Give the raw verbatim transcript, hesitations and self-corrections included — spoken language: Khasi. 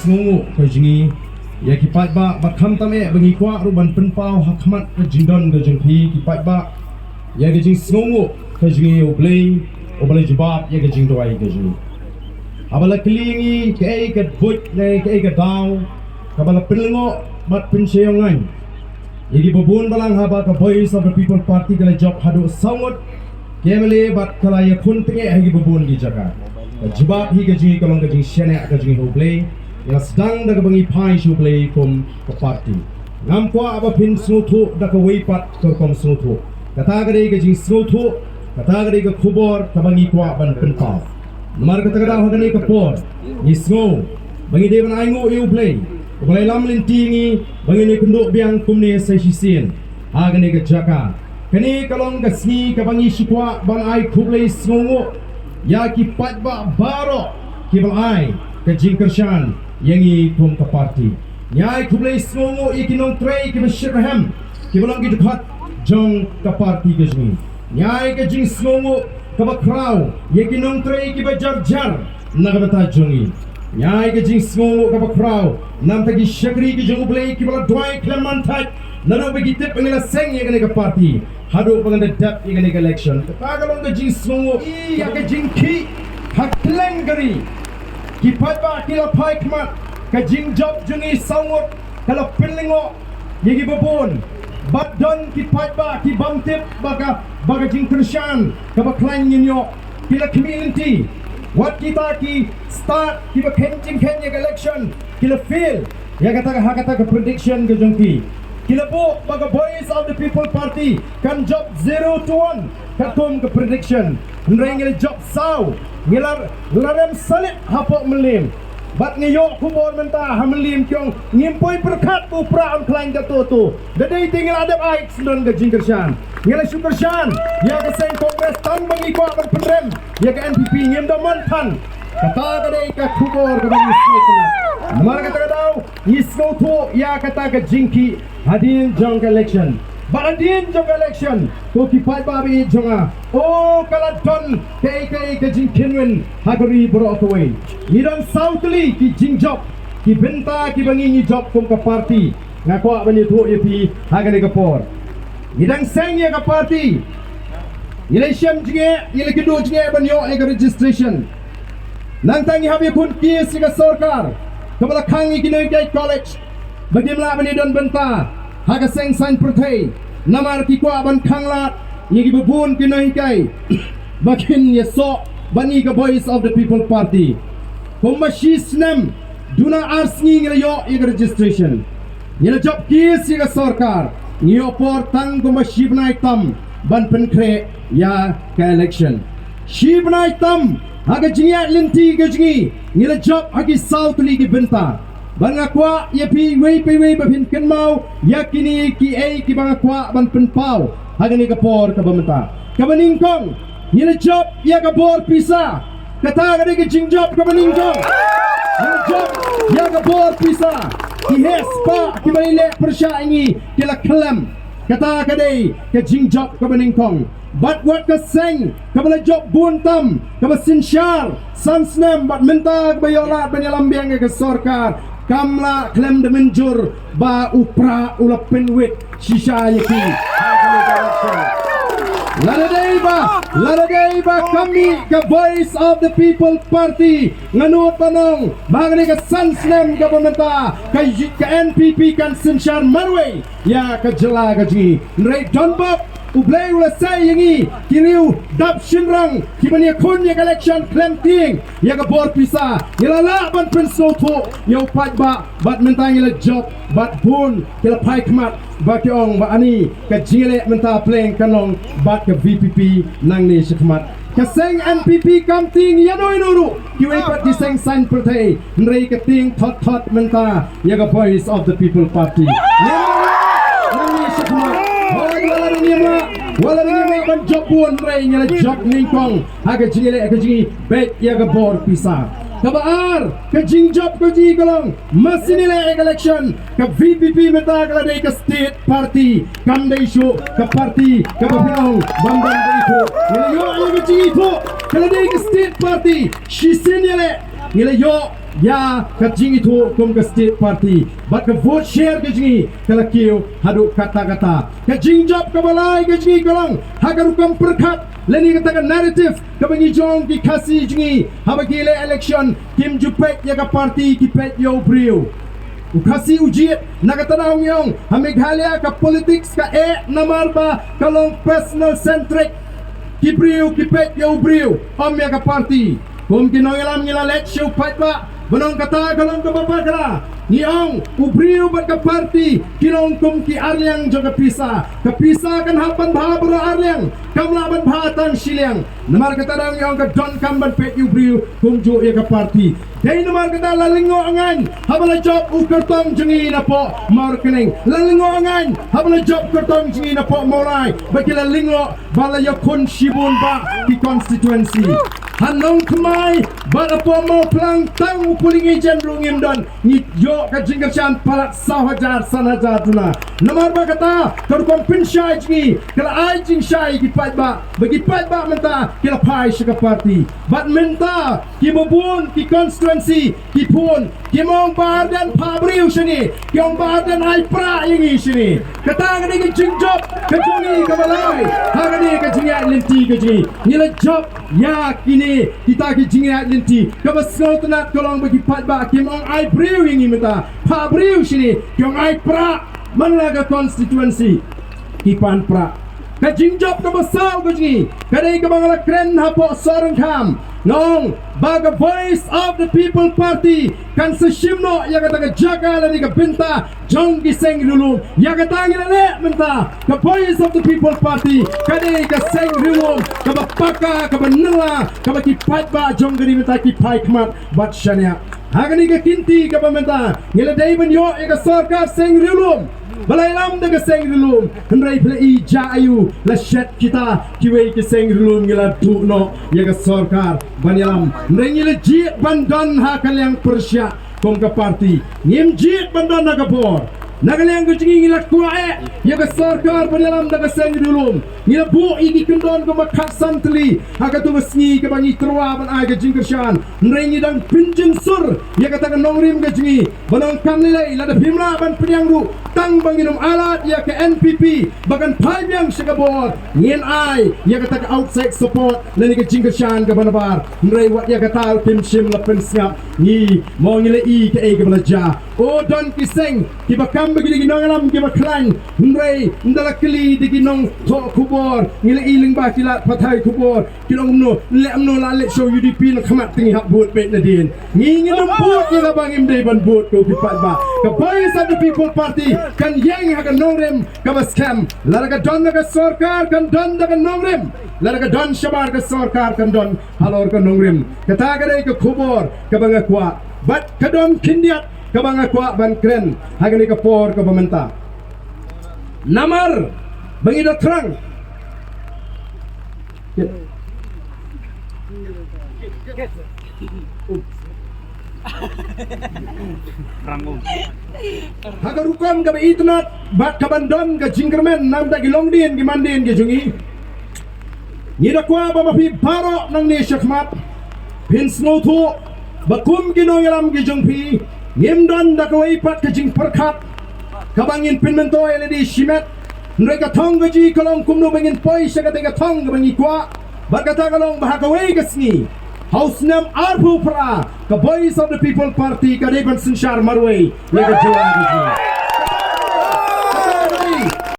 Sngewnguh ka jong ngi ïa ki paidbah, bad khamtam eh ba ngi kwah ruh ban pynpaw ha khmat ka jingdon ka jong phi ki paidbah ïa ka jingsngewnguh ka jong ngi ïa U Blei uba la jubab ïa ka jingduwai ka jong ngi. Haba la kylli ïa ngi kaei ka buit ne kaei ka daw kaba la pynlyngngoh bad pynshai ïa ngi, ïa kiba bun balang haba ka Voice of the People Party ka la jop haduh saw ngut ki M L A bad ka la ïakhun tyngeh ha kiba bun ki jaka. Ka jubab hi ka jong ngi ka long ka jingshaniah ka jong ngi ha U Blei. Ngi la sdang da kaba ngi phai sha U Blei kum ka party. Ngam kwah ba phin sngewthuh da kawei pat ka rukom sngewthuh. Kata ka dei ka jingsngewthuh, kata ka dei ka khubor kaba ngi kwah ban pynpaw. Namar kata ka daw ha kane ka por ngi sngew ba ngi dei ban ainguh ïa U Blei uba la ïalam lynti ïa ngi ba ngin ïakynduh biang kumne sa shisien ha kane ka jaka. Kane ka long ka sngi kaba ngi shu kwah ban ai khublei sngewnguh ïa ki paidbah baroh kiba la ai ka jingkyrshan ïa ngi kum ka party. Ngi ai khublei sngewnguh ïa ki nongtrei kiba shitrhem kiba long ki dkhot jong ka party ka jong ngi. Ngi ai ka jingsngewnguh kaba khraw ïa ki nongtrei kiba jar jar na ka bynta jong ngi. Ngi ai ka jingsngewnguh kaba khraw na ka bynta ki shakri ki jong U Blei kiba la duwai khlem man thait naduh ba ki tip ba ngi la seng ïa kane ka party haduh ba ngi la dep ïa kane ka election. Kata ka long ka jingsngewnguh ïa ka jingkhih ha kylleng ka ri. Ki paidbah ki la phai khmat, ka jingjop jong ngi saw ngut ka la pynlyngngoh ïa kiba bun. Bad don ki paidbah ki bym tip ba ka, ba ka jingkyrshan kaba khlaiñ ngin ïoh. Ki la khmih lynti. Wat kita ki stad kiba kheiñ jingkheiñ ïa ka election ki la fail ïa kata ka, ha kata ka prediction ka jong ki. Ki la buh ba ka Voice of the People Party kan jop zero to one katkum ka prediction. Hynrei ngi la jop saw, ngi la, la rem salit hapoh Mylliem. Bad ngi ïoh khubor mynta ha Mylliem ki ong ngim poi pyrkhat ba u Prah un khlaiñ kato to. Da dei te ngi la dep ai syndon ka jingkyrshan. Ngi la shu kyrshan ïa ka seng Congress tang ba ngi kwah ban pynrem ïa ka N P P, ngim da mon than. Kata ka dei ka khubor kaba ngi sngewtynnat. Namar kata ka daw ngi sngewthuh ïa kata ka jingkhih hadien jong ka election. Bad hadien jong ka election, ko ki paidbah ba ïeit jong nga, o ka la don kaei kaei ka jingkynwin ha ka ri baroh kawei. Ngi don saw tylli ki jingjop, ki bynta kiba ngi ngi jop kum ka party. Nga kwah ban ïathuh ïa phi ha kane ka por. Ngi dang seng ïa ka party. Ngi la shem jingeh, ngi la kynduh jingeh ban ïoh ïa ka registration. Nangta ngi hap ïakhun case ïa ka sorkar kaba la khang ïa ki nonghikai college ba kim lah ban ïadon bynta ha ka seng saiñ pyrthei. Namar ki kwah ban khanglad ïa kiba bun ki nonghikai ba kin ïasoh bad ngi ka Voice of the People Party. Kumba shi snem duna ar sngi ngi la ïoh ïa ka registration. Ngi la jop case ïa ka sorkar, ngi ïoh por tang kumba shi bnai tam ban pynkhreh ïa ka election. Shi bnai tam ha ka jingïaid lynti ka jong ngi, ngi la jop ha ki saw tylli ki bynta. Bad nga kwah ïa phi iwei pa iwei ba phin kynmaw ïa kine kiei kiba nga kwah ban pynpaw ha kane ka por kaba mynta. Kaba nyngkong, ngi la jop ïa ka bor pisa. Kata ka dei ka jingjop kaba nyngkong. Ngi la jop ïa ka bor pisa. Ki heh spah kiba la leh pyrshah ïa ngi ki la khlem. Kata ka dei ka jingjop kaba nyngkong. Bad wat ka seng kaba la jop bun tam, kaba synshar san snem bad mynta kaba ïoh lad ban ïalam biang ïa ka sorkar, kam lah khlem da mynjur ba u Prah u la pynwit shisha ïa ki. Lada dei ba, lada dei ba ka mih ka Voice of the People Party, nga nud ban ong ba ha kane ka san snem kaba mynta ka, ka N P P kan synshar marwei ïa ka jylla ka jong ngi. Hynrei don bok, U Blei u la sei ïa ngi ki riew dap shynrang kiban ïakhun ïa ka election khlem tieng ïa ka bor pisa. Ngi la lah ban pynsngewthuh ïa u paidbah bad mynta ngi la jop bad bun ki la phai khmat ba ki ong ba ani ka jingïaleh mynta pleng kan long bad ka V P P nangne shakhmat. Ka seng N P P kam tieng ïano ïano ruh kiwei pat ki seng saiñ pyrthei, hynrei ka tieng thot thot mynta ïa ka Voice of the People Party. Ngi la, ngi la, ngi la, ngi la, ngi la, ngi la ban jop bun, hynrei ngi la jop nyngkong ha ka jingïaleh ka jingïabeit ïa ka bor pisa. Kaba ar, ka jingjop ka jong ngi ka long, ma sien ïaleh ïa ka election, ka V P P mynta ka la dei ka state party, kam dei shuh ka party kaba pynlong ban ban dei shuh. Ngi la ïoh ïa ka jingithuh, ka la dei ka state party, shisien ïaleh Ngi la ïoh ïa ka jingithuh kum ka state party bad ka vote share ka jong ngi ka la kiew haduh katta katta. Ka jingjop kaba lai ka jong ngi ka long ha ka rukom pyrkhat lane kata ka narrative kaba ngi jong ki Khasi jong ngi haba ki leh election kim ju peit ïa ka party, ki peit ïa u briew. U Khasi u jied, na kata daw ngi ong ha Meghalaya ka politics ka eh namar ba ka long personal centric. Ki briew ki peit ïa u briew, ym ïa ka party. Kum ki nongïalam ngi la leit sha u paidbah ba nong kata ka long kaba bakla. Ngi ong u briew bad ka party ki long kum ki arliang jong ka pisa. Ka pisa kan hap ban bha baroh arliang, kam lah ban bha tang shiliang. Namar kata daw ngi ong ka donkam ban peit ïa u briew kumjuh ïa ka party. Dei namar kata la lyngngoh ngaiñ haba la jop u kyrtong jong ngi napoh Mawryngkneng. La lyngngoh ngaiñ haba la jop kyrtong jong ngi napoh Mawlai. Ba ki la lyngngoh ba la ïakhun shibun bah ki constituency. Ha Nongthymmai bad hapoh Mawphlang tang u polling agent ruh ngim don. Ngi ïoh ka jingkyrshan palat saw hajar san hajar duna. Namar ba kata ka rukom pynshai jong ngi ka la ai jingshai ïa ki paidbah, ba ki paidbah mynta ki la phai sha ka party. Bad mynta kiba bun ki constituency ki phone, kim ong Bah Ardent phah briew shane, ki ong Bah Ardent ai prah ïa ngi shane. Kata ka dei ka jingjop ka jong ngi kaba lai ha kane ka jingïaid lynti ka jong ngi. Ngi la jop ïa kine kita ki jingïaid lynti kaba sngewtynnat ka long ba ki paidbah kim ong ai briew ïa ngi mynta, phah briew shane, ki ong ai prah man la ka constituency. Ki pan prah. Ka jingjop kaba saw ka jong ngi ka dei kaba nga la kren hapoh Sohryngkham, nga ong ba ka Voice of the People Party kan sa shim noh ïa kata ka jaka lane ka bynta jong ki seng riewlum. Ïa kata ngi la leh mynta, ka Voice of the People Party ka dei ka seng riewlum kaba paka, kaba nylla, kaba ki paidbah jong ka ri mynta ki phai khmat bad shaniah. Ha kane ka kynti kaba mynta ngi la dei ban ïoh ïa ka sorkar seng riewlum ba la ïalam da ka seng riewlum. Hynrei phi la i jia aiu la shet kita kiwei ki seng riewlum, ngi la duh noh ïa ka sorkar ban ïalam. Hynrei ngi la jied ban don ha ka liang pyrshah kum ka party. Ngim jied ban don ha ka bor. Na ka liang ka jong ngi ngi la kwah eh ïa ka sorkar ban ïalam da ka seng riewlum. Ngi la buh ïa ki kyndon kumba khatsan tylli ha kato ka sngi kaba ngi tyrwa ban ai ka jingkyrshan. Hynrei ngi dang pynjynsur ïa kata ka nongrim ka jong ngi ba nang kam lei lei, lada phim lah ban pdiang ruh, tang ba ngin ym ailad ïa ka N P P ba kan phai biang sha ka bor, ngin ai ïa kata ka outside support lane ka jingkyrshan kaba nabar. Hynrei wat ïa kata ruh kim shym la pynsngap. Ngi mo ngi la i kaei kaba la jia. O, don ki seng kiba kam ba ki dei ki nongïalam kiba khlaiñ. Hynrei ynda la kylli da ki nongthoh khubor, ngi la i lyngba ki lad pathai khubor, ki ong kumno, leh kumno, la leit sha U D P na khmat te ngi hap vote beit nadien. Ngi ngin ym vote ïa kaba ngim dei ban vote ko ki paidbah. Ka Voice of the People Party kan ïeng ha ka nongrim kaba skhem. Lada ka don da ka sorkar kan don da ka nongrim. Lada ka don shabar ka sorkar kan don halor ka nongrim. Kata ka dei ka khubor kaba nga kwah. Bad ka don khyndiat kaba nga kwah ban kren ha kane ka por kaba mynta. Namar ba ngi da thrang ha ka rukom kaba itynnad bad kaban don ka jingkyrmen na ka bynta ki longdien ki mandien ki jong ngi. Ngi da kwah ba ma phi baroh nangne shakhmat phin sngewthuh ba kum ki nongïalam ki jong phi ngim don da kawei pat ka jingpyrkhat kaba ngin pynmyntoi ïa lade shimet. Hynrei ka thong ka jong ngi ka long kumno ba ngin poi sha kata ka thong kaba ngi kwah. Bad kata ka long ba ha kawei ka sngi ha u snem arphew phra ka Voice of the People Party ka dei ban synshar marwei ïa ka jylla ka jong ngi.